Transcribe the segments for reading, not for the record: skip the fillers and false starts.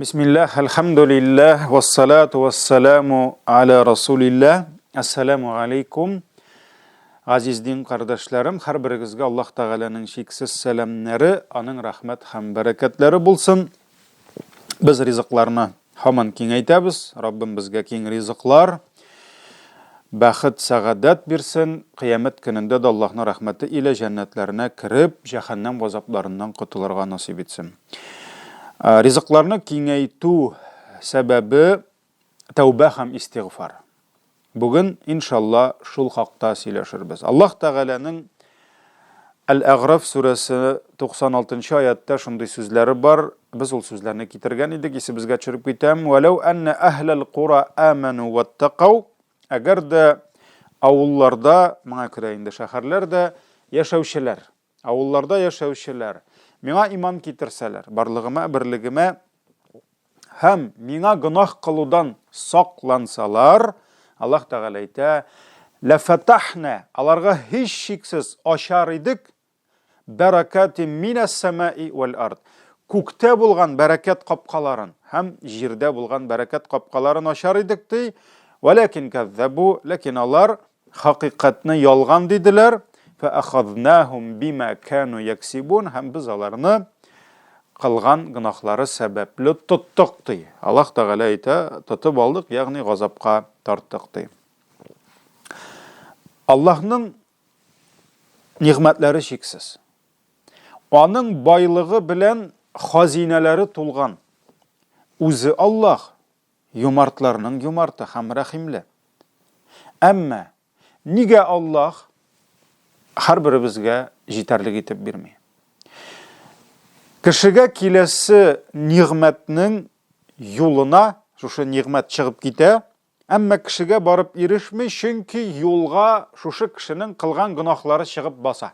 Бисмиллах, әлхәмдүлилләһ, вассалату вассаламу аля расулилләһ. Ассаламу алейкум. Газиз дин кардәшләрем, һәрберегезгә Аллаһ Тәгаләнең чиксез сәламнәре, аның рәхмәт һәм бәрәкәтләре булсын. Без ризыкларны һаман киңәйтәбез. Раббым безгә киң ризыклар, бәхет, сәгадәт бирсен. Кыямәт көнендә дә Аллаһның рәхмәте илә җәннәтләренә кереп, җәһәннәм газапларыннан котылырга насыйп итсен. Ризыкларны киңәйтү сәбәбе тәүбә һәм истигъфар. Бүген, иншалла, шул хакта сөйләшербез. Аллаһ Тәгаләнең Әл-Әгъраф сүрәсе 96 аятта шундый сүзләре бар. Без ул сүзләрне китергән идек, исебезгә төшереп китәм. Вәләү әннә әһләл кура аману ваттакау. Әгәр дә авылларда, моңа керә инде шәһәрләрдә яшәүчеләр, Авылларда яшәүчеләр, миңа иман китерсәләр, барлыгыма, берлегемә һәм миңа гөнаһ кылудан саклансалар, Аллаһ Тәгалә әйтә, ләфәтахна, аларга һичшиксез ачар идек, бәрәкәти минәс сәмаи вәл ард. Күктә булган бәрәкәт капкаларын һәм җирдә булган бәрәкәт капкаларын ачар идек, ди. Вәләкин кәззәбу, ләкин алар Хакыйкатьне ялган диделәр, фәәхазнахум бима кану яксибун, һәм без аларны кылган гөнаһлары сәбәпле тоттык, ди. Аллаһ Тәгалә әйтә, тотып алдык, ягъни газапка тарттык, ди. Аллаһның нигъмәтләре чиксез. Аның байлыгы белән хазинәләре тулган. Үзе Аллаһ, Юмартларның юмарты һәм рәхимле. Әмма нигә Аллаһ һәрберебезгә җитәрлек итеп бирми? Кешегә киләсе нигъмәтнең юлына шушы нигъмәт чыгып китә, әмма кешегә барып ирешми, чөнки юлга шушы кешенең кылган гөнаһлары чыгып баса.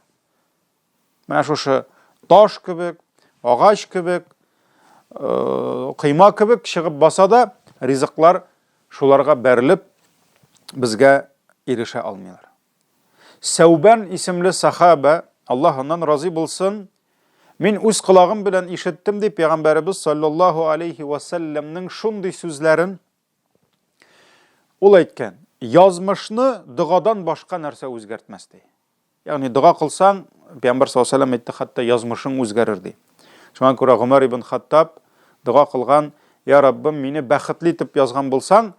Менә шушы таш кебек, агач кебек, э, койма кебек чыгып баса да, ризыклар шуларга бәрелеп безгә ирешә алмыйлар. Сәүбән исемле сахаба, Аллаһ аннан разый булсын, мин үз колагым белән ишеттем дип пәйгамбәребез саллаллаһу алейхи ва сәлләмнең шундый сүзләрен ул әйткән: Язмышны догадан башка нәрсә үзгәртмәс ди. Ягъни дога кылсаң, Пәйгамбәр саллаллаһу алейһи әйтте, хәтта язмышың үзгәрер ди. Шуңа күрә Гомәр ибн Хаттаб дога кылган, Я Раббым, мине бәхетле итеп язган булсаң,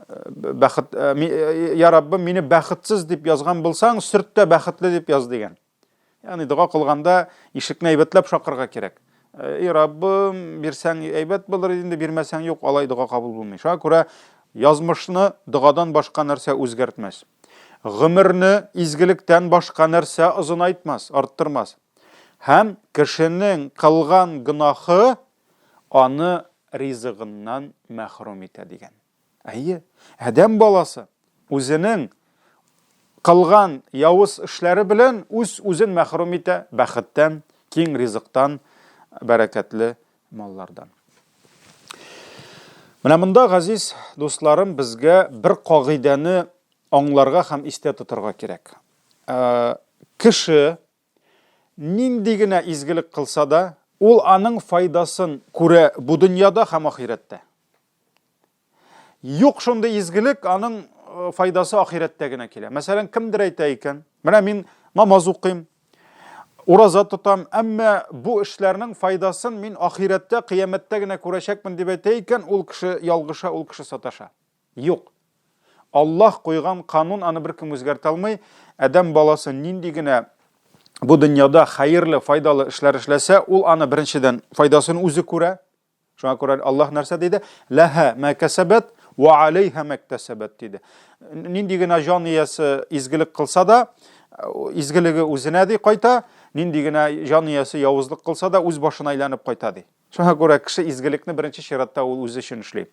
э, бәхет, э, э, Я Раббым, мине бәхетсез дип язган булсаң, сөрт тә бәхетле дип яз дигән. Ягъни дога кылганда ишекне әйбәтләп шакырга кирәк. Эй, Раббым, бирсәң әйбәт булыр инде, бирмәсәң юк, алай дога кабул булмый. Шуңа күрә язмышны догадан башка нәрсә үзгәртмәс. Гомерне изгелектән башка нәрсә озынайтмас, арттырмас. Һәм кешенең кылган гөнаһы аны ризыгыннан мәхрүм итә дигән. Әйе, адәм баласы үзенең кылган явыз эшләре белән үз-үзен мәхрүм итә бәхеттән, киң ризыктан, бәрәкәтле маллардан. Менә монда, газиз дусларым, безгә бер кагыйдәне аңларга һәм истә тотарга кирәк. Э, кеше нинди генә изгелек кылса да, ул аның файдасын күрә бу дөньяда һәм ахирәттә. Юк шундый изгелек, аның э, файдасы ахирәттә генә килә. Мәсәлән, кемдер әйтә икән, менә мин намаз укыйм, ураза тотам, әмма бу эшләрнең файдасын мин ахирәттә, кыямәттә генә күрәчәкмен дип әйтә икән, ул кеше ялгыша, ул кеше саташа. Юк. Аллаһ куйган канун аны беркем үзгәртә алмый. Адәм баласы нинди генә бу дөньяда хәерле, файдалы эшләр эшләсә, ул аны беренчедән файдасын үзе күрә, Шуңа күрә Аллаһ нәрсә диде? Ләһә мә кәсәбәт ва алейһа мәктәсәбәт диде. Нинди генә җан иясе изгелек кылса да, изгелеге үзенә ди кайта, нинди генә җан иясе явызлык кылса да, үз башына әйләнеп кайта ди. Шуңа күрә кеше изгелекне беренче чиратта ул үзе өчен эшли.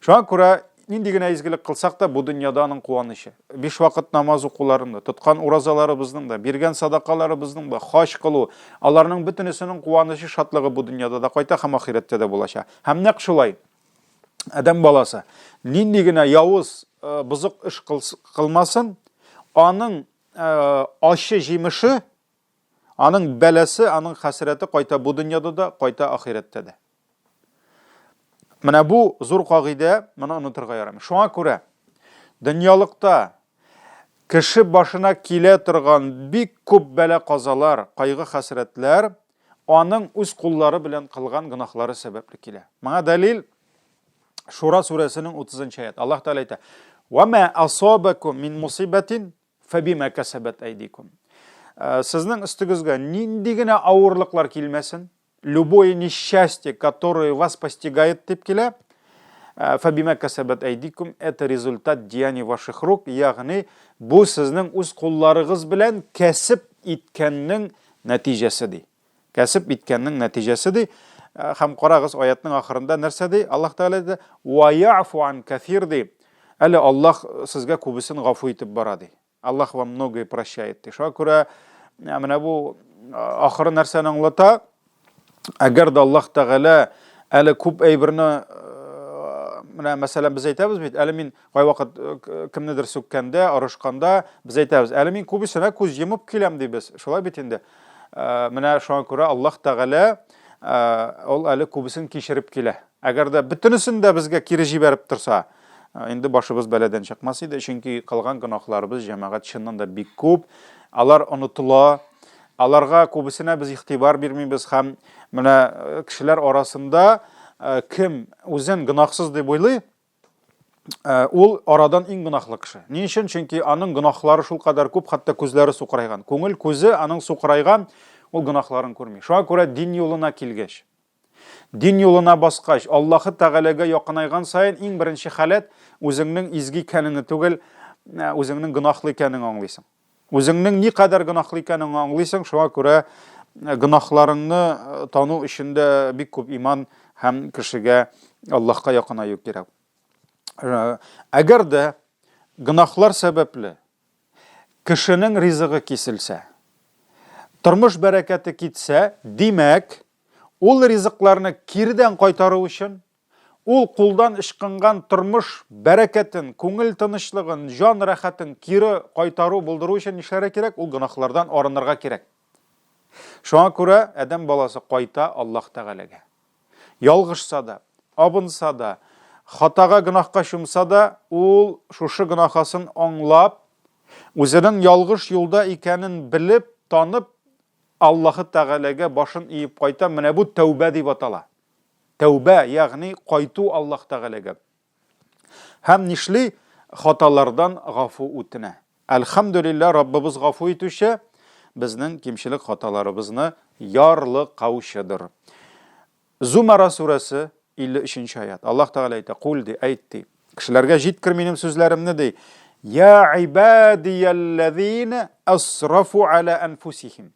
Шуңа күрә нинди генә изгелек кылсак та, бу дөньяда аның куанычы. Биш вакыт намаз укуларының да, тоткан уразаларыбызның да, биргән садакаларыбызның да, хаҗ кылу, аларның бөтенесенең куанычы, шатлыгы бу дөньяда да кайта һәм ахирәттә дә булачак. Һәм нәкъ шулай адәм баласы нинди генә явыз, э, бозык эш кылмасын, аның э, ачы җимеше, аның бәласе, аның хәсрәте кайта бу дөньяда да, кайта ахирәттә дә. Менә бу зур кагыйдә, моны онытырга ярамый. Шуңа күрә дөньялыкта кеше башына килә торган бик күп бәла-казалар, кайгы-хәсрәтләр аның үз куллары белән кылган гөнаһлары сәбәпле килә. Моңа дәлил Шура сүрәсенең 30 нчы аят. Аллаһ Тәгалә әйтә: "Ва ма асабакум мин мусибатин фабима касабат айдикум". Э, сезнең өстегезгә нинди генә авырлыклар килмәсен, любое несчастье, которое вас постигает, дип килә, э, фабима касабат айдикум, это результат деяний ваших рук, ягъни бу сезнең үз кулларыгыз белән кәсеп иткәннең нәтиҗәсе ди. Кәсеп иткәннең нәтиҗәсе ди. Э, һәм карагыз, аятның ахырында нәрсә ди? Аллаһ Тәгалә ди, "Ва яфу ан кафир" ди. Әле Аллаһ сезгә күбесен гафу итеп бара ди. Аллаһ вам многое прощает ди. Шуңа күрә э, менә бу э, ахыры нәрсәне аңлата? Әгәр дә Аллаһ Тәгалә әле күп әйберне менә мәсәлән без әйтәбез бит, әле мин Кайвакыт э, кемнедер сүккәндә, орышканда без әйтәбез, әле мин күбесенә күз йомып киләм дибез. Шулай бит инде. Э, менә шуңа күрә Аллаһ Тәгалә э, ул әле күбесен кичереп килә. Әгәр дә бөтенесен дә безгә кире җибәреп торса, инде башыбыз бәладән чыкмас иде, чөнки кылган гөнаһларыбыз җәмәгать чыннан да бик күп. Алар онытыла, аларга күбесенә без игътибар бирмибез һәм менә кешеләр арасында кем үзен гөнаһсыз дип уйлый, Э, ул арадан иң гөнаһлы кеше. Ни өчен? Чөнки аның гөнаһлары шулкадәр күп, хәтта күзләре сукырайган. Күңел күзе аның сукырайган, ул гөнаһларын күрми. Шуңа күрә дин юлына килгәч, дин юлына баскач, Аллаһы Тәгаләгә якынайган саен иң беренче халәт үзеңнең изге икәнеңне түгел, э, үзеңнең гөнаһлы икәнеңне аңлыйсың. Үзеңнең никадәр гөнаһлы икәнеңне аңлыйсың, шуңа күрә э, гөнаһларыңны тану өчен дә бик күп иман һәм кешегә Аллаһка якынаю кирәк. Э, әгәр дә гөнаһлар сәбәпле кешенең ризыгы киселсә, тормыш бәрәкәте китсә, димәк, ул ризыкларны кирдән кайтару өчен, ул кулдан ычкынган тормыш бәрәкәтен, күңел тынычлыгын, җан рәхәтен кире кайтару, булдыру өчен нишләргә кирәк? Ул гөнаһлардан арынырга кирәк. Шуңа күрә адәм баласы кайта Аллаһ Тәгаләгә. Ялгышса да, абынса да, хатага, гөнаһка чумса да, ул шушы гөнаһасын аңлап, үзенең ялгыш юлда икәнен белеп, танып, Аллаһы Тәгаләгә башын иеп кайта. Менә бу тәүбә дип атала. Тәүбә, ягъни кайту Аллаһ Тәгаләгә. Һәм нишли? Хаталардан гафу үтенә. Әлхәмдүлилләһ, Раббыбыз гафу итүче, безнең кимчелек хаталарыбызны ярлыкаучыдыр. Зумара сүрәсе, 53 нче аят. Аллаһ Тәгалә әйтә, Кул ди, әйт ди. Кешеләргә җиткер минем сүзләремне ди. Я ибадиялләзина асрафу аля анфусихим.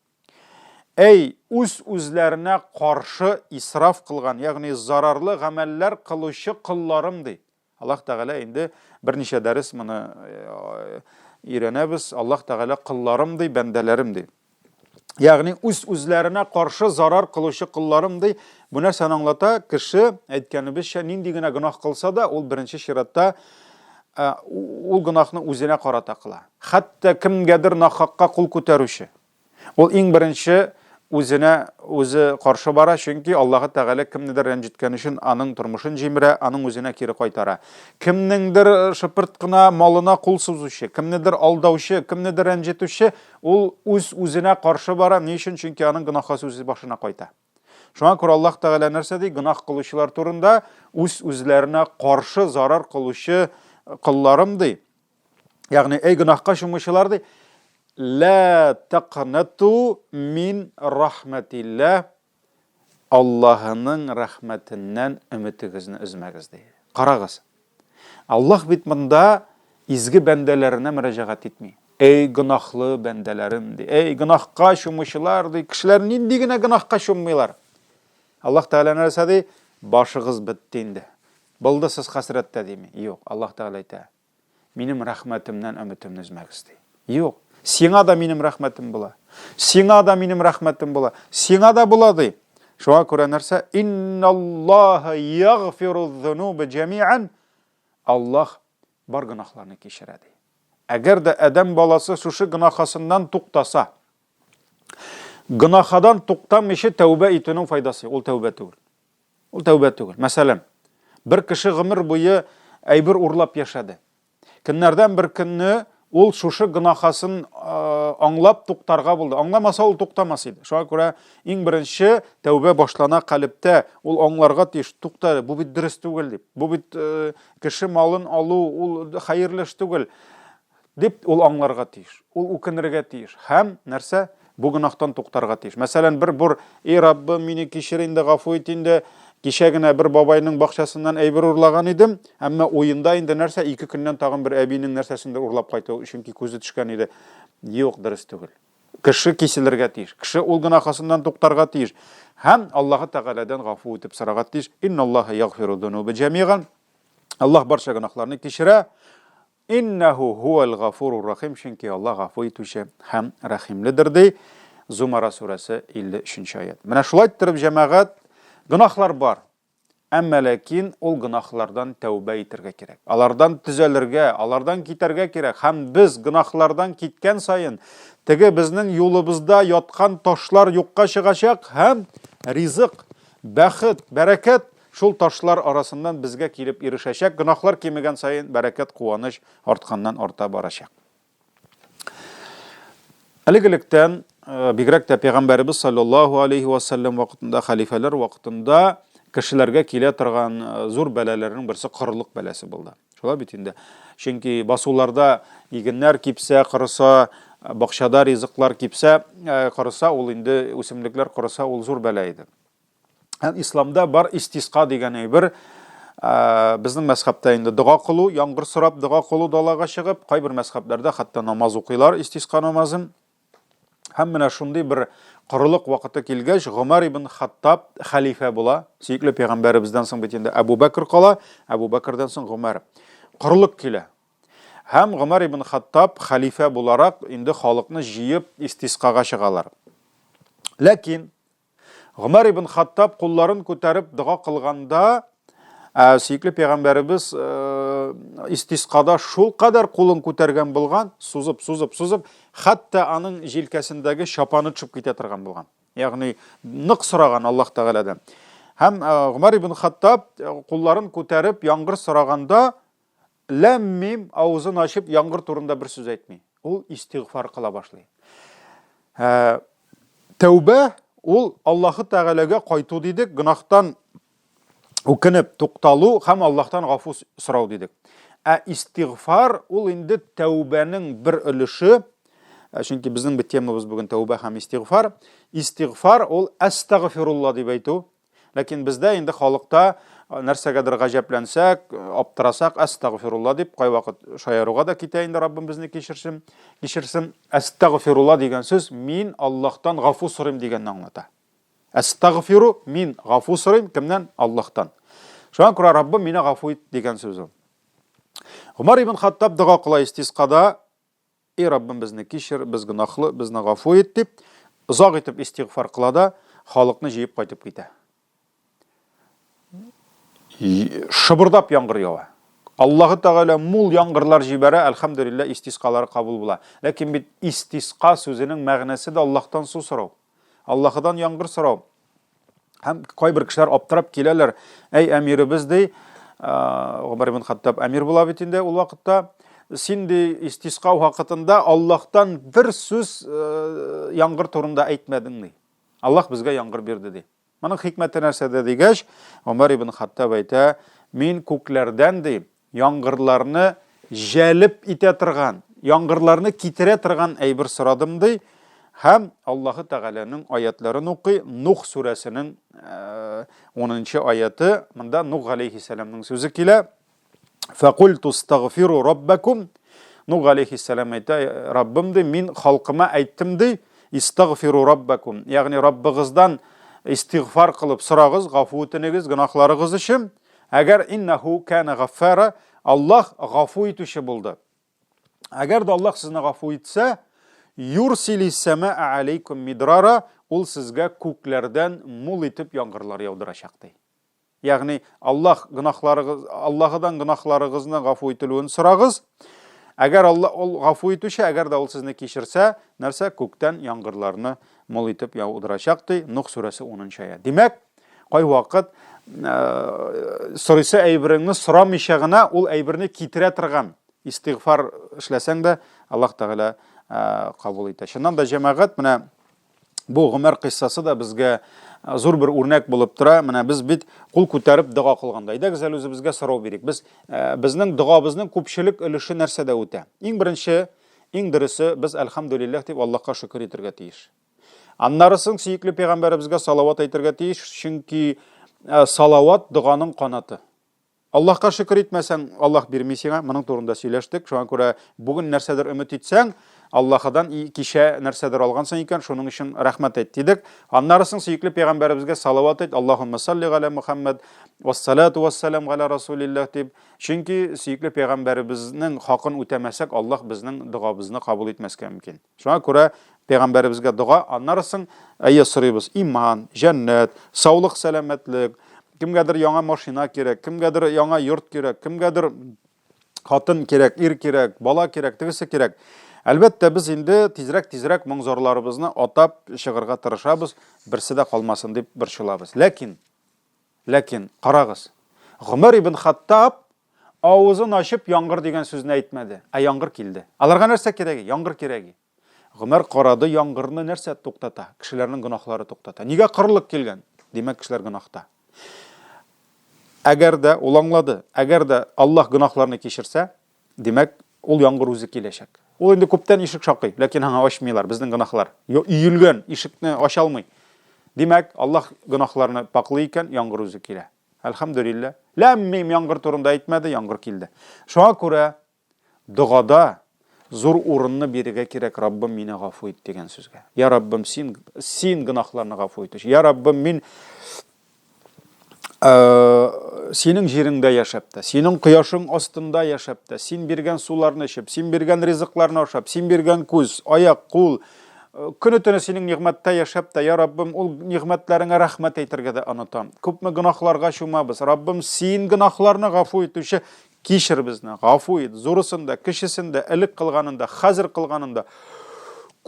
Әй, үз-үзләренә каршы исраф кылган, ягъни зарарлы гамәлләр кылучы колларым, ди. Аллаһ Тәгалә инде берничә дәрес моны э, өйрәнәбез. Аллаһ Тәгалә колларым ди, бәндәләрем ди. Ягъни үз-үзләренә каршы зарар кылучы колларым ди. Бу нәрсәне аңлата? Кеше, әйткәнебезчә, нинди генә гөнаһ кылса да, ул беренче чиратта э, ул гөнаһны үзенә карата кыла. Хәтта кемгәдер нахакка кул күтәрүче, Ул иң беренче үзенә үзе каршы бара, чөнки Аллаһы Тәгалә кемнедер рәнҗеткән өчен аның тормышын җимерә, аның үзенә кире кайтара. Кемнеңдер э, шыпырт кына малына кул сузучы, кемнедер алдаучы, кемнедер рәнҗетүче, ул үз үзенә каршы бара. Ни өчен? Чөнки аның гөнаһы үзе башына кайта. Шуңа күрә Аллаһ Тәгалә нәрсә ди? Гөнаһ кылучылар турында үз үзләренә каршы зарар кылучы колларым ди. Ягъни, эй гөнаһка чумучылар ди, ла тaqнату мин рахматилла Аллаһының рәхмәтеннән өметегезне өзмәгез ди. Карагыз. Аллаһ бит монда изге бәндәләренә мөрәҗәгать итми. Эй гөнаһлы бәндәләрем ди. Эй гөнаһка чумучылар ди. Кешеләр нинди генә гөнаһка чуммыйлар. Аллаһ Тәгалә нәрсә ди? Башыгыз бетте инде. Булды сез хәсрәттә дими. Юк, Аллаһ Тәгалә әйтә. Минем рәхмәтемнән өметемне өзмәгез, ди. Юк, сиңа да минем рәхмәтем була. Сиңа да минем рәхмәтем була. Сиңа да була, ди. Шуңа күрә нәрсә? Инналлаһа ягъфиру зунуба җәмиан. Аллаһ бар гөнаһларны кичерә, ди. Әгәр дә адәм баласы шушы гөнаһасыннан туктаса, гөнаһадан туктамыйча тәүбә итүнең файдасы, ул тәүбә түгел. Ул тәүбә түгел. Мәсәлән, Бер кеше гомер буе әйбер урлап яшәде. Көннәрдән бер көнне ул шушы гөнаһасын аңлап туктарга булды. Аңламаса ул туктамас иде. Шуңа күрә иң беренче тәүбә башлана калебтә. Ул аңларга тиеш, тукта, бу бит дөрес түгел дип. Бу бит кеше малын алу ул хәерле эш түгел дип ул аңларга тиеш. Ул үкенергә тиеш. Һәм нәрсә? Бу гөнаһтан туктарга тиеш. Мәсәлән, бер бур, "Эй Раббым, мине кичер инде, гафу ит инде. Кичә генә бер бабайның бакчасыннан әйбер урлаган идем, әмма уенда инде нәрсә, ике көннән тагын бер әбинең нәрсәсендер урлап кайту, чөнки күзе төшкән иде. Юк, дөрес түгел. Кеше киселергә тиеш. Кеше ул гөнаһысыннан туктарга тиеш. Һәм Аллаһы Тәгаләдән гафу итеп сорарга тиеш. Инналлаһа ягъфиру зунуба җәмиган. Аллаһ барча гөнаһларны кичерә. Иннәһу һуәл гафурур рахим, чөнки Аллаһ гафу итүче һәм рәхимледер, ди. Зумара сүрәсе 53 нче аять. Менә шулай иттереп, җәмәгать, гөнаһлар бар. Әмма ләкин ул гөнаһлардан тәүбә итәргә кирәк. Алардан төзәлергә, алардан китәргә кирәк. Һәм без гөнаһлардан киткән саен, теге безнең юлыбызда яткан ташлар юкка чыгачак һәм ризык, бәхет, бәрәкәт Шул ташлар арасыннан безгә килеп ирешәчәк, гөнаһлар кимегән саен бәрәкәт, куаныч артканнан арта барачак. Элек-электән, э, бигрәк тә пәйгамбәребез саллаллаһу алейхи ва саллям вакытында, хәлифәләр вакытында кешеләргә килә торган э, зур бәлаләрнең берсе корылык бәласе булды. Шулай бит инде. Чөнки басуларда игеннәр кипсә, корыса, бакчада ризыклар кипсә, э, корыса, ул инде үсемлекләр корыса, ул зур бәла иде. Һәм исламда бар истиска дигән әйбер. Безнең мәзхәбтә инде дога кылу, яңгыр сорап дога кылу далага чыгып, кайбер мәзхәбләрдә хәтта намаз укыйлар, истиска намазын. Һәм менә шундый бер корылык вакыты килгәч, Гомәр ибн Хаттаб хәлифә була. Сөекле пәйгамбәребездән соң бит инде Әбу Бәкр кала, Әбу Бәкрдән соң Гомәр. Корылык килә. Һәм Гомәр ибн Хаттаб хәлифә буларак инде халыкны җыеп истискага чыгалар. Ләкин Гомәр ибн Хаттаб кулларын күтәреп дога кылганда, ә, сөекле пәйгамбәребез э, истискада шул кадәр кулын күтәргән булган, сузып, сузып, сузып, хәтта аның җилкәсендәге чапаны төшеп китә торган булган. Ягъни нык сораган Аллаһ Тәгаләдән. Һәм э, Гомәр ибн Хаттаб э, кулларын күтәреп яңгыр сораганда, Ләм-мим авызын ачып яңгыр турында бер сүз әйтми. Ул истигъфар кыла башлый. Ә, тәүбә ул Аллаһы Тәгаләгә кайту дидек, гөнаһтан үкенеп тукталу һәм Аллаһтан гафу сорау дидек. Ә истигъфар ул инде тәүбәнең бер өлеше, ә, чөнки безнең бит темабыз бүген тәүбә һәм истигъфар. Истигъфар ул әстәгъфирулла дип әйтү, Ләкин бездә инде халыкта нәрсәгәдер гаҗәпләнсәк, аптырасак, әстәгъфирулла дип кайвакыт шаяруга да китә инде, Раббым безне кичерсен. Кичерсен. Әстәгъфирулла дигән сүз мин Аллаһтан гафу сорыйм дигәнне аңлата. Әстәгъфиру мин гафу сорыйм кемнән? Аллаһтан. Шуңа күрә Раббым мине гафу ит дигән сүз ул. Гомар ибн Хаттаб дога кыла истисқада, Эй, Раббым, безне кичер, без гөнаһлы, безне гафу ит, дип, озак итеп истигъфар кыла да, халыкны җыеп кайтып китә. Шыбырдап яңгыр ява. Аллаһы Тәгалә мул яңгырлар җибәрә, әлхәмдүлилләһ, истискалары кабул була. Ләкин бит истиска сүзенең мәгънәсе дә Аллаһтан су сорау. Аллаһыдан яңгыр сорау. Һәм кайбер кешеләр аптырап киләләр. Әй, әмиребез, ди, Гомәр ибн Хаттаб әмир була бит инде ул вакытта. Син ди истиска вакытында Аллаһтан бер сүз яңгыр турында әйтмәдең ди. Аллаһ безгә яңгыр бирде ди. Моның хикмәте нәрсәдә дигәч, Гомәр ибн Хаттаб әйтә, мин күкләрдән ди, яңгырларны җәлеп итә торган, яңгырларны китерә торган әйбер сорадым, ди. Һәм Аллаһы Тәгаләнең аятларын укый, Нух сүрәсенең 10 аяты, монда Нух галәйһиссәламның сүзе килә. Фәкульту астагфиру раббакум. Нух галәйһиссәлам әйтә, Раббым ди, мин халкыма әйттем ди, истагфиру раббакум, ягъни Раббыгыздан истигъфар кылып сорагыз, гафу үтенегез гөнаһларыгыз өчен. Әгәр иннәһу кана гаффара, Аллаһ гафу итүче булды. Әгәр дә Аллаһ сезне гафу итсә, юрсилис сәмаа алейкум мидрара, ул сезгә күкләрдән мул итеп яңгырлар яудырачак ди. Ягъни Аллаһ гөнаһларыгыз, Аллаһыдан гөнаһларыгызны гафу ителүен сорагыз. Әгәр Аллаһ ул гафу итүче, әгәр дә ул сезне кичерсә, нәрсә күктән яңгырларны мул итеп яудырачак ди. Нух сүрәсе 10 аять. Димәк, Кайвакыт сорыйсы әйбереңне сорамыйча гына ул әйберне китерә торган истигъфар эшләсәң дә, Аллаһ Тәгалә кабул итә. Чыннан да, җәмәгать, менә бу Гомәр кыйссасы да безгә зур бер үрнәк булып тора. Менә без бит кул күтәреп дога кылганда, әйдәгез әле үзебезгә сорау бирик. Без безнең догабызның күпчелек өлеше нәрсәдә үтә? Иң беренче, иң дөресе, без әлхәмдүлилләһ дип Аллаһка шөкер итәргә тиеш. Аннары соң сөекле пәйгамбәребезгә салават әйтергә тиеш, чөнки салават доганың канаты. Аллаһка шөкер итмәсәң, Аллаһ бирми сиңа, моның турында сөйләштек. Шуңа күрә бүген нәрсәдер өмет итсәң, Аллаһыдан кичә нәрсәдер алгансың икән, шуның өчен рәхмәт әйт дидек. Аннары соң сөекле пәйгамбәребезгә салават әйт, Аллаһумма салли галя Мухаммад, вассалату вассалам галя Расулиллаһ дип. Чөнки сөекле пәйгамбәребезнең хакын үтәмәсәк, Аллаһ безнең догабызны кабул итмәскә мөмкин. Шуңа күрә пәйгамбәребезгә дога, аннары соң әйе сорыйбыз, иман, җәннәт, саулык, сәламәтлек, кемгәдер яңа машина кирәк, кемгәдер яңа йорт кирәк, кемгәдер хатын кирәк, ир кирәк, бала кирәк, тегесе кирәк. Әлбәттә, без инде тизрәк-тизрәк моң-зарларыбызны атап чыгарга тырышабыз, берсе дә калмасын дип борчылабыз. Ләкин, ләкин, карагыз, Гомәр ибн Хаттаб Авызын ачып яңгыр дигән сүзне әйтмәде, ә яңгыр килде. Аларга нәрсә кирәги? Яңгыр кирәги. Гомәр карады, яңгырны нәрсә туктата? Кешеләрнең гөнаһлары туктата. Нигә корылык килгән? Димәк, кешеләр гөнаһта. Әгәр дә ул аңлады, әгәр дә Аллаһ гөнаһларны кичерсә, димәк, ул яңгыр үзе киләчәк. Ул инде күптән ишек шакый, ләкин аңа ачмыйлар, безнең гөнаһлар. Өелгән ишекне ача алмый. Димәк, Аллаһ гөнаһларны паклый икән, яңгыр үзе килә. Әлхәмдүлилләһ. Ләм-мим яңгыр турында әйтмәде, яңгыр килде. Шуңа күрә догада зур урынны бирергә кирәк, Раббым, мине гафу ит дигән сүзгә. Я Раббым, син, син гөнаһларны гафу итүче. Я Раббым, мин синең җиреңдә яшәп тә, синең кояшың астында яшәп тә, син биргән суларны эчеп, син биргән ризыкларны ашап, син биргән күз, аяк, кул, Көне-төне синең нигъмәттә яшәп тә, я Раббым, ул нигъмәтләреңә рәхмәт әйтергә дә онытам. Күпме гөнаһларга чумабыз. Раббым, син гөнаһларны гафу итүче, кичер безне, гафу ит, зурысын да, кечесен дә, элек кылганын да, хәзер кылганын да,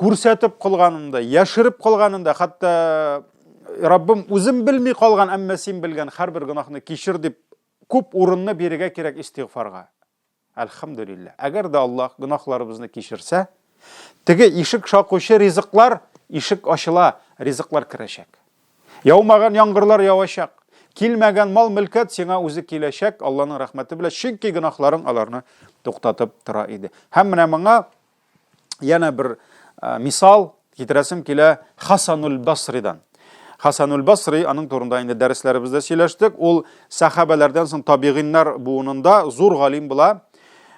күрсәтеп кылганын да, яшереп кылганын да, хәтта Раббым, үзем белми калган, әмма син белгән һәрбер гөнаһны кичер дип, күп урынны бирергә кирәк истигъфарга. Әлхәмдүлилләһ. Әгәр дә Аллаһ гөнаһларыбызны кичерсә, теге ишек шакучы ризыклар, ишек ачыла, ризыклар керәчәк. Яумаган яңгырлар явачак. Килмәгән мал-мөлкәт сиңа үзе киләчәк, Аллаһның рәхмәте белән, чөнки гөнаһларың аларны туктатып тора иде. Һәм менә моңа Янә бер э, мисал китерәсем килә Хасануль Басридан. Хасануль Басри, аның турында инде дәресләребездә сөйләштек. Ул сахабәләрдән соң табигыйннар буынында зур галим була.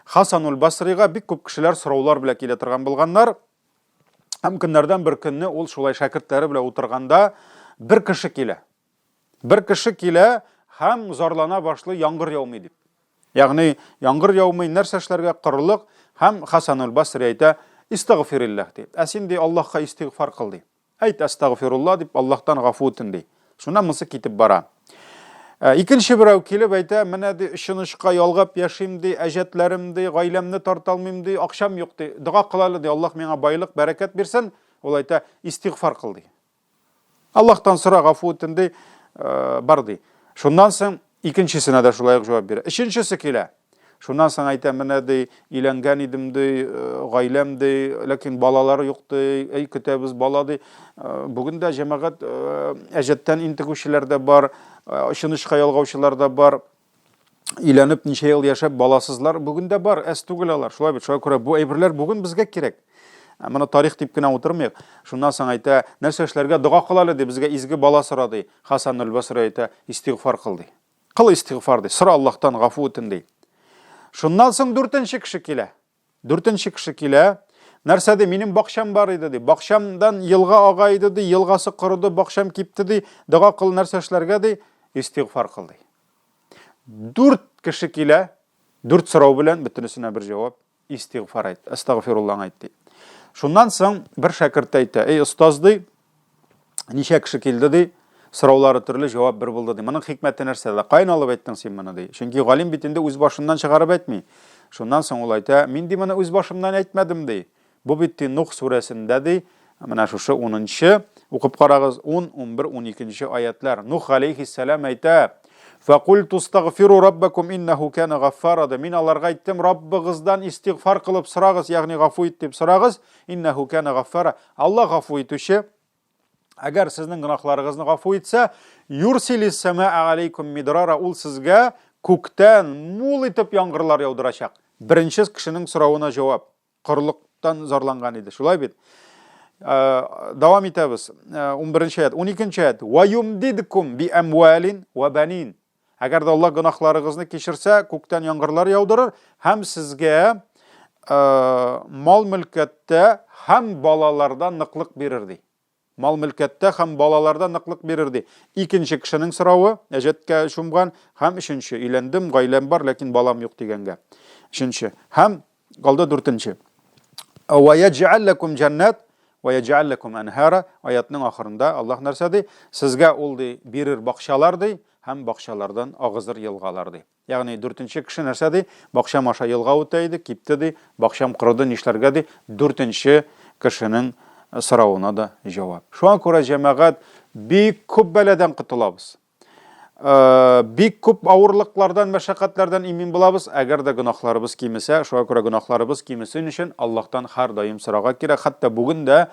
Хасануль Басрига бик күп кешеләр сораулар белән килә торган булганнар. Һәм көннәрдән бер көнне ул шулай шәкертләре белән утырганда бер кеше килә. Бер кеше килә һәм зарлана башлый, яңгыр яумый дип. Ягъни яңгыр яумый, нәрсә эшләргә, корылык һәм Хасанул Басри әйтә, истагфириллаһ ди. Ә син ди Аллаһка истигъфар кыл ди. Әйт астагфирулла дип Аллаһтан гафу үтен ди. Шуннан монысы китеп бара. Ә, икенче берәү килеп әйтә, менә ди өчен очка ялгап яшим ди, әҗәтләрем ди, гаиләмне тарта алмыйм ди, акчам юк ди. Дога кыл әле ди, Аллаһ миңа байлык, бәрәкәт бирсен. Ул әйтә, истигъфар кыл ди. Аллаһтан сора, гафу үтен ди, э, бар ди. Шуннан соң икенчесенә дә шулай ук җавап бирә. Өченчесе килә. Шуннан соң әйтә, менә ди, өйләнгән идем ди, э, гаиләм ди, ләкин балалар юк ди, әй көтәбез бала ди. Э, бүген дә җәмәгать әҗәттән интегүчеләр дә бар, очын очка ялгаучылар да бар. Өйләнеп ничә ел яшәп баласызлар бүген дә бар, әз түгел алар. Шулай бит, шуңа күрә бу әйберләр бүген безгә кирәк. Ә моны тарих дип кенә утырмыйк. Шуннан соң әйтә, нәрсә эшләргә, дога кыл әле ди, безгә изге бала сора ди. Хасан әл-Басри әйтә, истигъфар кыл ди. Кыл истигъфар ди, сора Аллаһтан гафу үтен ди. Шуннан соң дүртенче кеше килә. Дүртенче кеше килә. Нәрсә ди, минем бакчам бар иде ди. Бакчамдан елга ага иде ди, елгасы корыды, бакчам кипте ди. Дога кыл, нәрсә эшләргә ди? Истигъфар кыл ди. Дүрт кеше килә, дүрт сорау белән, бөтенесенә бер җавап, истигъфар әйт, әстәгъфируллаң әйт ди. Шуннан соң бер шәкерт әйтә, эй остаз ди, ничә кеше килде ди, сораулары төрле, җавап бер булды ди. Моның хикмәте нәрсәдә? Каян алып әйттең син моны ди. Чөнки галим бит инде үз башыннан чыгарып әйтми. Шуннан соң ул әйтә, мин ди моны үз башымнан әйтмәдем ди. Бу бит ди Нух сүрәсендә ди, менә шушы 10-нчы, укып карагыз, 10, 11, 12 нче аятлар. Нух галәйһиссәлам әйтә, Фәкульту астагфиру раббакум иннаху кана гаффара ди. Мин аларга әйттем, Раббыгыздан истигъфар кылып сорагыз, ягъни гафу ит дип сорагыз. Иннаху кана гаффара. Аллаһ гафу итүче. Әгәр сезнең гөнаһларыгызны гафу итсә, юрсилис самаа алейкум мидрара, ул сезгә күктән мул итеп яңгырлар яудырачак. Беренче кешенең соравына җавап. Корылыктан зарланган иде. Шулай бит? Э, дәвам итәбез. 11 э, аят, 12 аят. Ва юмдидкум би амвалин ва банин. Әгәр дә Аллаһ гөнаһларыгызны кичерсә, күктән яңгырлар яудырыр һәм сезгә э, мал-мөлкәттә һәм балаларда ныклык бирер ди. Мал-мөлкәттә һәм балаларда ныклык бирер ди. Икенче кешенең соравы, әҗәткә чумган, һәм өченче, өйләндем, гаиләм бар, ләкин балам юк дигәнгә. Өченче. Һәм калды дүртенче. Ва яҗ'ал лакум җаннат ва яҗ'ал лакум анһара аятның ахырында Аллаһ нәрсә ди? Сезгә ул ди бирер бакчалар ди һәм бакчалардан агызыр елгалар ди. Ягъни дүртенче кеше нәрсә ди? Бакчам аша елга үтә иде, кипте ди, бакчам корыды, нишләргә ди? Дүртенче кешенең соравына да җавап. Шуңа күрә җәмәгать бик күп бәладән котылабыз. Э, бик күп авырлыклардан, мәшәкатьләрдән имин булабыз, әгәр дә гөнаһларыбыз кимесә, шуңа күрә гөнаһларыбыз кимесен өчен Аллаһтан һәрдаим сорарга кирәк. Хәтта бүген дә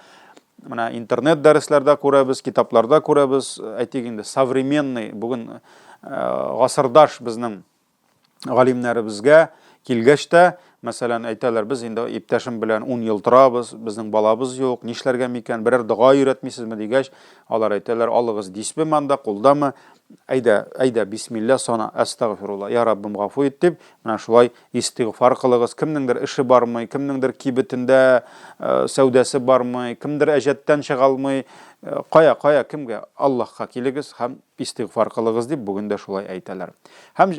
менә интернет дәресләрдә күрәбез, китапларда күрәбез, әйтик инде, современный бүген э, гасырдаш безнең галимнәребезгә килгәч тә, мәсәлән, әйтәләр, без инде иптәшем белән 10 ел торабыз, безнең балабыз юк, нишләргә микән, берәр дога өйрәтмисезме дигәч, алар әйтәләр, алыгыз дисбеме анда, кулдамы, әйдә, әйдә, бисмилла сана, әстәгъфирулла, я Раббым, гафу ит дип, менә шулай истигъфар кылыгыз. Кемнеңдер эше бармый, кемнеңдер кибетендә э, сәүдәсе бармый, кемдер әҗәттән чыга алмый. Э, кая, кая, кемгә? Аллаһка килегез һәм истигъфар кылыгыз дип бүген дә шулай әйтәләр. Һәм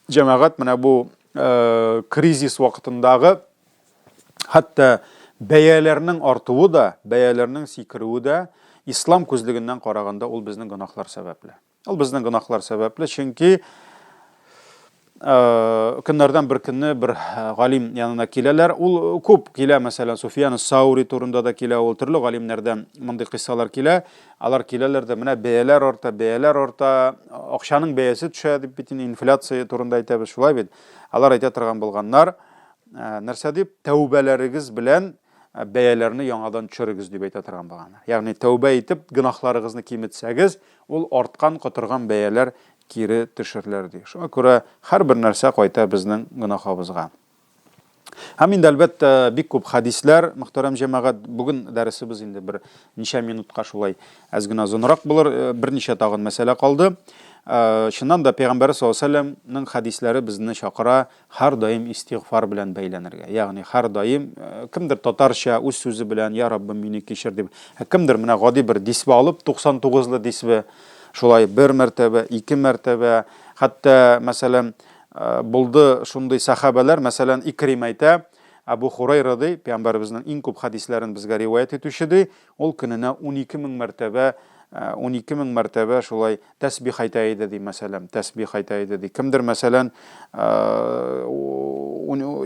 җәмәгать менә бу э, кризис вакытындагы хәтта бәяләрнең артуы да, бәяләрнең сикерүе дә ислам күзлегеннән караганда ул безнең гөнаһлар сәбәпле. Ул безнең гөнаһлар сәбәпле, чөнки э, көннәрдән бер көнне бер э, галим янына киләләр. Ул күп килә, мәсәлән, Суфиян Саури турында да килә, ул төрле галимнәрдән мондый кыйссалар килә. Алар киләләр дә, менә бәяләр арта, бәяләр арта, акчаның бәясе төшә дип бит инде инфляция турында әйтәбез, шулай бит. Алар әйтә торган булганнар, э, нәрсә дип, тәүбәләрегез белән бәяләрне яңадан төшерегез дип әйтә торган булганнар. Ягъни тәүбә итеп гөнаһларыгызны киметсәгез, ул арткан, котырган бәяләр кире төшерләр ди. Шуңа күрә һәрбер нәрсә кайта безнең гөнаһыбызга. Һәм инде әлбәттә бик күп хәдисләр, мөхтәрәм җәмәгать, бүген дәресебез инде бер ничә минутка шулай әз генә озынрак булыр, э, берничә тагын мәсьәлә калды. Э, чыннан да Пәйгамбәр саллаллаһу алейһи вәсәлләмнең хәдисләре безне чакыра һәрдаим истигъфар белән бәйләнергә. Ягъни һәрдаим э, кемдер татарча үз сүзе белән я Раббым мине кичер дип, ә кемдер менә гади бер дисбе алып 99лы дисбе шулай бер мәртәбә, ике мәртәбә, хәтта мәсәлән э, булды шундый сахабәләр, мәсәлән Икрим әйтә, Әбу Хурайра ди, пәйгамбәребезнең иң күп хәдисләрен безгә риваять итүче ди, ул көненә 12 мең мәртәбә 12 э, мең мәртәбә шулай Тәсбих әйтә иде, ди, мәсәлән, тәсбих әйтә иде, ди. Кемдер, мәсәлән,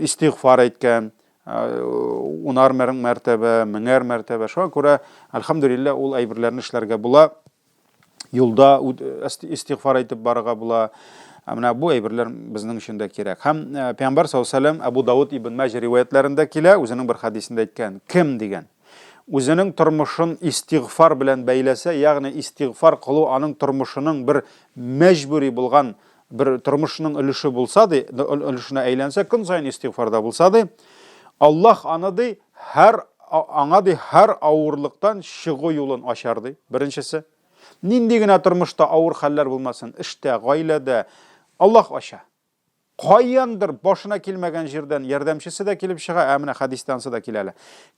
истигъфар әйткән, унар мәртәбә, меңәр мәртәбә. Шуңа күрә, әлхәмдүлилләһ, ул әйберләрне эшләргә була. Юлда истигъфар әйтеп барырга була. Ә менә бу әйберләр безнең өчен дә кирәк. Һәм Пәйгамбәр саллаллаһу алейһи ва сәлләм Әбу Давыд ибн Мәҗә риваятләрендә килә, үзенең бер хәдисендә әйткән, кем дигән? Үзенең тормышын истигъфар белән бәйләсә, ягъни истигъфар кылу аның тормышының бер мәҗбүри булган бер тормышының өлеше булса ди, өлешенә әйләнсә, көн саен истигъфарда булса ди, Аллаһ аны ди, һәр аңа ди һәр авырлыктан чыгу юлын ачар ди. Беренчесе. Нинди генә тормышта авыр хәлләр булмасын, эштә, гаиләдә Аллаһ ача. Каяндыр башына килмәгән җирдән ярдәмчесе дә килеп чыга, ә менә хәдистә ансы да килә әле.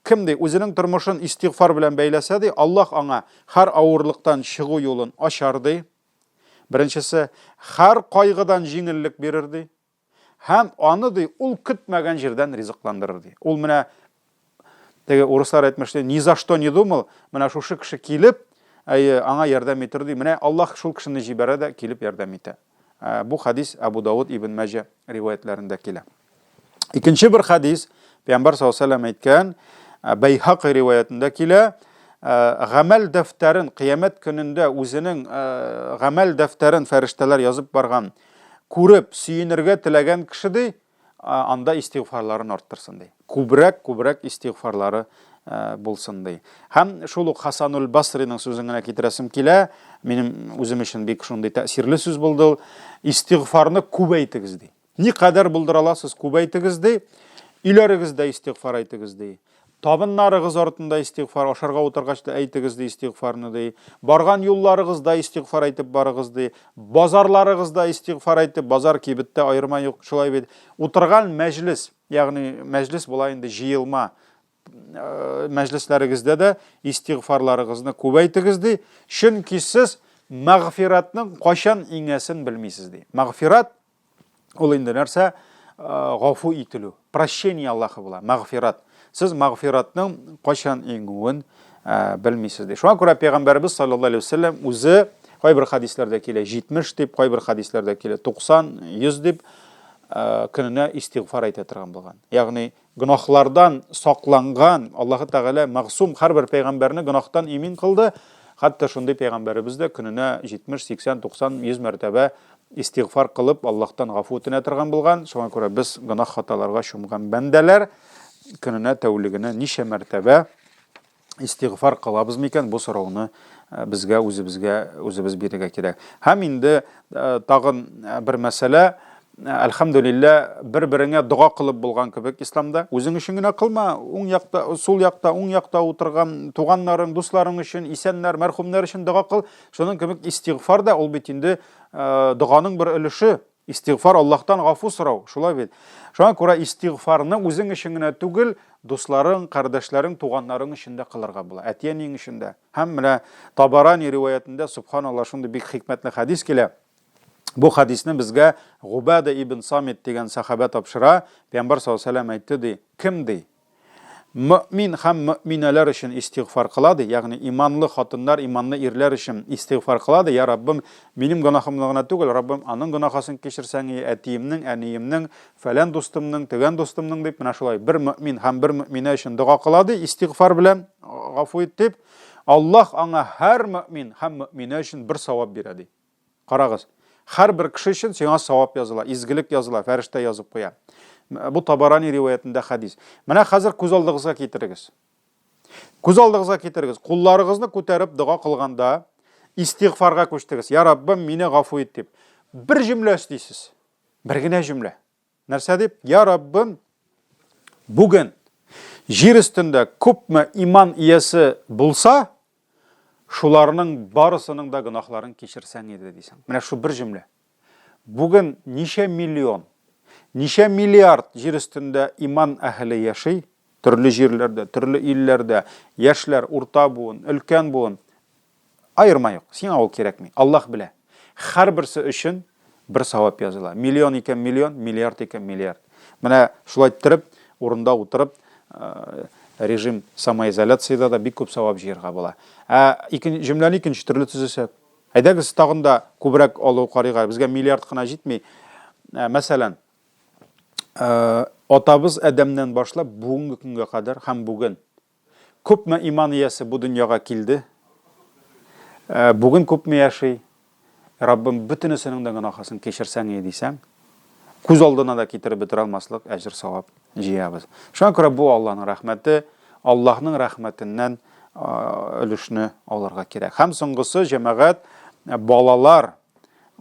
Кем ди, үзенең тормышын истигъфар белән бәйләсә ди, Аллаһ аңа һәр авырлыктан чыгу юлын ачар ди. Беренчесе, һәр кайгыдан җиңеллек бирер ди. Һәм аны ди, ул көтмәгән җирдән ризыкландырыр ди. Ул менә теге урыслар әйтмешли, ни за что не думал, менә шушы кеше килеп, әйе, аңа ярдәм итер ди. Менә Аллаһ шул кешене җибәрә дә килеп ярдәм итә. Э, бу хадис Абу Давыд ибн Мәҗә риваятләрендә килә. Икенче бер хадис Пәйгамбәр саллаллаһу алейһи әйткән, э, Бәйһакый риваятендә килә. Гамәл дәфтәрен кыямәт көнендә үзенең гамәл дәфтәрен фәрештәләр язып барган күреп сөенергә теләгән кеше ди, анда истигъфарларын арттырсын ди. Күбрәк, күбрәк истигъфарлары булсын ди. Һәм шул ук Хасанул Басриның сүзен генә китерәсем килә. Минем үзем өчен бик шундый тәэсирле сүз булды ул. Истигъфарны күбәйтегез ди. Никадәр булдыра аласыз, күбәйтегез ди. Өйләрегездә истигъфар әйтегез ди. Табыннарыгыз артында истигъфар, ашарга утыргач та әйтегез ди истигъфарны ди. Барган юлларыгызда истигъфар әйтеп барыгыз ди. Базарларыгызда истигъфар әйтеп, базар кибеттә аерма юк, шулай бит. Утырган мәҗлес, ягъни мәҗлес була инде җыелма, мәҗлесләрегездә дә истигъфарларыгызны күбәйтегез ди. Чөнки сез мәгъфиратның кайчан иңәсен белмисез ди. Мәгъфират ул инде нәрсә? Гафу ителү, прощение Аллаһы була, мәгъфират. Сез мәгъфиратның кайчан иңүен белмисез ди. Шуңа күрә пәйгамбәребез саллаллаһу алейһи вәсәлләм үзе кайбер хадисләрдә килә 70 дип, кайбер хадисләрдә килә 90, 100 дип көненә истигъфар әйтә торган булган. Ягъни гөнаһлардан сакланган Аллаһы Тәгалә мәгъсум һәрбер пәйгамбәрне гөнаһтан имин кылды. Хәтта шундый пәйгамбәребез дә көненә 70, 80, 90, 100 мәртәбә истигъфар кылып, Аллаһтан гафу үтенә торган булган. Шуңа күрә без гөнаһ хаталарга чумган бәндәләр көненә, тәүлегенә ничә мәртәбә истигъфар кылабыз микән? Бу сорауны э, безгә үзебезгә үзебез бирергә кирәк. Һәм инде э, тагын э, бер мәсьәлә, әлхәмдүлиллә, бер-береңә дога кылып булган кебек исламда. Үзең өчен генә кылма, уң якта, сул якта, уң якта утырган туганнарың, дусларың өчен, исәннәр, мәрхүмнәр өчен дога кыл. Шуның кебек истигъфар да ул бит инде доганың бер өлеше. Истигъфар Аллаһтан гафу сорау, шулай бит. Шуңа күрә истигъфарны үзең өчен генә түгел, дусларың, кардәшләрең, туганнарың өчен дә кылырга була, әти-әниең өчен дә. Һәм менә Табарани риваятендә, субханаллаһ, шундый бик хикмәтле хәдис килә. Бу хәдисне безгә Губада ибн Самит дигән сахабә тапшыра. Пәйгамбәр саллаллаһу алейһи ва сәлләм әйтте ди, кем ди, Мөэмин һәм мөэминәләр өчен истигъфар кыла, ди, ягъни иманлы хатыннар, иманлы ирләр өчен истигъфар кыла, ди, Я Раббым, минем гөнаһымны гына түгел, Раббым, аның гөнаһасын кичерсәң ие, әтиемнең, әниемнең, фәлән дустымның, төгән дустымның, дип, менә шулай бер мөэмин һәм бер мөэминә өчен дога кыла, ди, истигъфар белән, гафу ит, дип, Аллаһ аңа һәр мөэмин һәм мөэминә өчен бер савап бирә, ди. Карагыз, һәрбер кеше өчен сиңа савап языла, изгелек языла, фәрештә язып куя. Бу Табарани риваятендә хәдис. Менә хәзер күз алдыгызга китерегез. Күз алдыгызга китерегез. Кулларыгызны күтәреп дога кылганда истигъфарга күчтегез. Я Раббым, мине гафу ит дип. Бер җөмлә өстисез. Бер генә җөмлә. Нәрсә дип? Я Раббым, бүген җир өстендә күпме иман иясе булса, шуларның барысының да гөнаһларын кичерсәң иде дисең. Менә шу бер җөмлә. Бүген ничә миллион, ничә миллиард җир өстендә иман әһеле яши, төрле җирләрдә, төрле илләрдә, яшьләр, урта буын, өлкән буын, Аерма юк, сиңа ул кирәкми. Аллаһ белә. Һәрберсе өчен бер савап языла. Миллион икән миллион, миллиард икән миллиард. Менә шулай иттереп, урында утырып, режим самоизоляциядә дә бик күп савап җыярга була. Ә икен, җөмләне икенче төрле төзесәк, әйдәгез тагын да күбрәк алу карыйк әле. Безгә миллиард кына җитми. Мәсәлән, атабыз Адәмнән башлап бүгенге көнгә кадәр һәм бүген Күпме иман иясе бу дөньяга килде, бүген күпме яши, Раббым, бөтенесенең дә гөнаһысын кичерсәң иде дисәң, күз алдына да китереп бетерә алмаслык әҗер-савап җыябыз. Шуңа күрә бу Аллаһның рәхмәте, Аллаһның рәхмәтеннән өлешне алырга кирәк. Һәм соңгысы, җәмәгать, балалар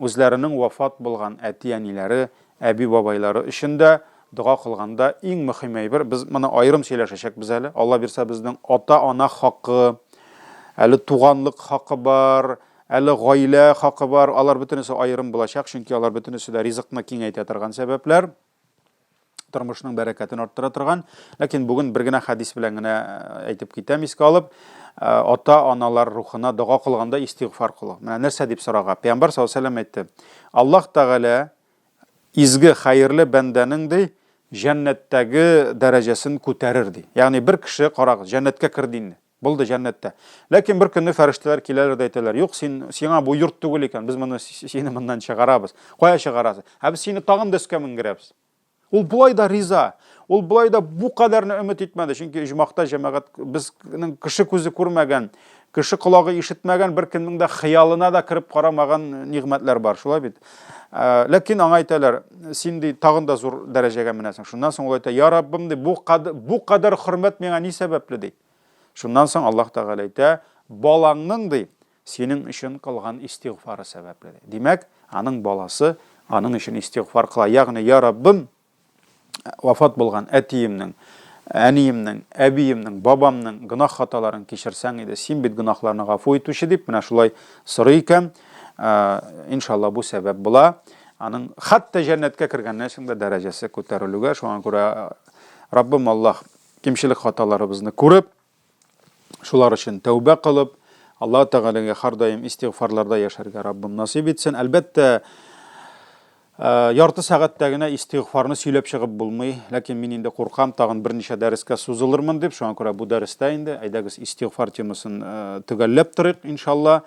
Үзләренең вафат булган әти-әниләре, әби-бабайлары өчен дә дога кылганда иң мөһим әйбер, без моны аерым сөйләшәчәкбез әле, Алла бирсә безнең ата-ана хакы, әле туганлык хакы бар, әле гаилә хакы бар, алар бөтенесе аерым булачак, чөнки алар бөтенесе дә ризыкны киңәйтә торган сәбәпләр. Тормышның бәрәкәтен арттыра торган. Ләкин бүген бер генә хәдис белән генә э, әйтеп китәм искә алып, э, ата-аналар рухына дога кылганда истигъфар кылу. Менә нәрсә дип сорага. Пәйгамбәр саллаллаһу алейһи вәсәлләм әйтте. Аллаһ Тәгалә изге, хәерле бәндәнең ди җәннәттәге дәрәҗәсен күтәрер ди. Ягъни бер кеше карагыз, җәннәткә керде инде. Булды җәннәттә. Ләкин бер көнне фәрештәләр киләләр дә әйтәләр, юк, син, сиңа бу йорт түгел икән, без моны сине моннан чыгарабыз. Кая чыгарасыз? Ә без сине тагын да өскә менгерәбез. Ул болай да риза. Ул болай да бу кадәрне өмет итмәде, чөнки оҗмахта җәмәгать безнең кеше күзе күрмәгән, кеше колагы ишетмәгән, беркемнең дә хыялына да кереп карамаган нигъмәтләр бар, шулай бит? Э, ләкин аңа әйтәләр, син ди тагын да зур дәрәҗәгә менәсең. Шуннан соң ул әйтә, я Раббым ди, бу кадәр, бу кадәр хөрмәт миңа ни сәбәпле ди. Шуннан соң Аллаһ Тәгалә әйтә, балаңның ди, синең өчен кылган истигъфары сәбәпле ди. Димәк, аның баласы аның өчен истигъфар кыла. Ягъни, я Раббым, вафат булган әтиемнең, әниемнең, әбиемнең, бабамның гөнаһ хаталарын кичерсәң иде, син бит гөнаһларны гафу итүче дип, менә шулай сорый икән, иншалла бу сәбәп була. Аның хәтта җәннәткә кергәннән соң да дәрәҗәсе күтәрелүгә, шуңа күрә Раббым Аллаһ кимчелек хаталарыбызны күреп, Шулар өчен тәүбә кылып, Аллаһ Тәгаләгә һәрдаим истигъфарларда яшәргә Раббым насыйп итсен. Әлбәттә, э, ярты сәгатьтә генә истигъфарны сөйләп чыгып булмый, ләкин мин инде куркам, тагын берничә дәрескә сузылырмын дип, шуңа күрә бу дәрестә инде әйдәгез истигъфар темасын э, төгәлләп торыйк, иншалла.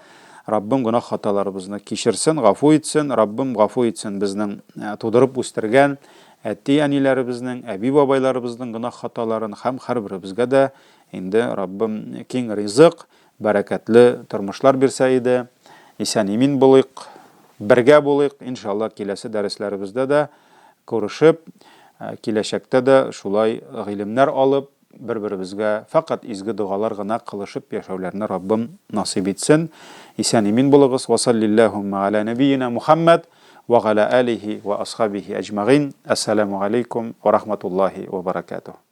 Раббым гөнаһ хаталарыбызны кичерсен, гафу итсен, Раббым гафу итсен безнең э, тудырып үстергән әти-әниләребезнең, әби-бабайларыбызның гөнаһ хаталарын һәм һәрберебезгә дә инде Раббым киң ризык, бәрәкәтле тормышлар бирсә иде. Исән-имин булыйк, бергә булыйк, иншалла киләсе дәресләребездә дә күрешеп, киләчәктә дә шулай гыйлемнәр алып, Бер-беребезгә фәкать изге догалар гына кылышып яшәүләрне Раббым насыйп итсен. Исән-имин булыгыз. Ва саллилләһуммә галә нәбиенә Мухәммәд ва галә алихи ва асхабихи әҗмәгыйн. Әссәламү галәйкүм ва рахматуллаһи ва баракатуһ.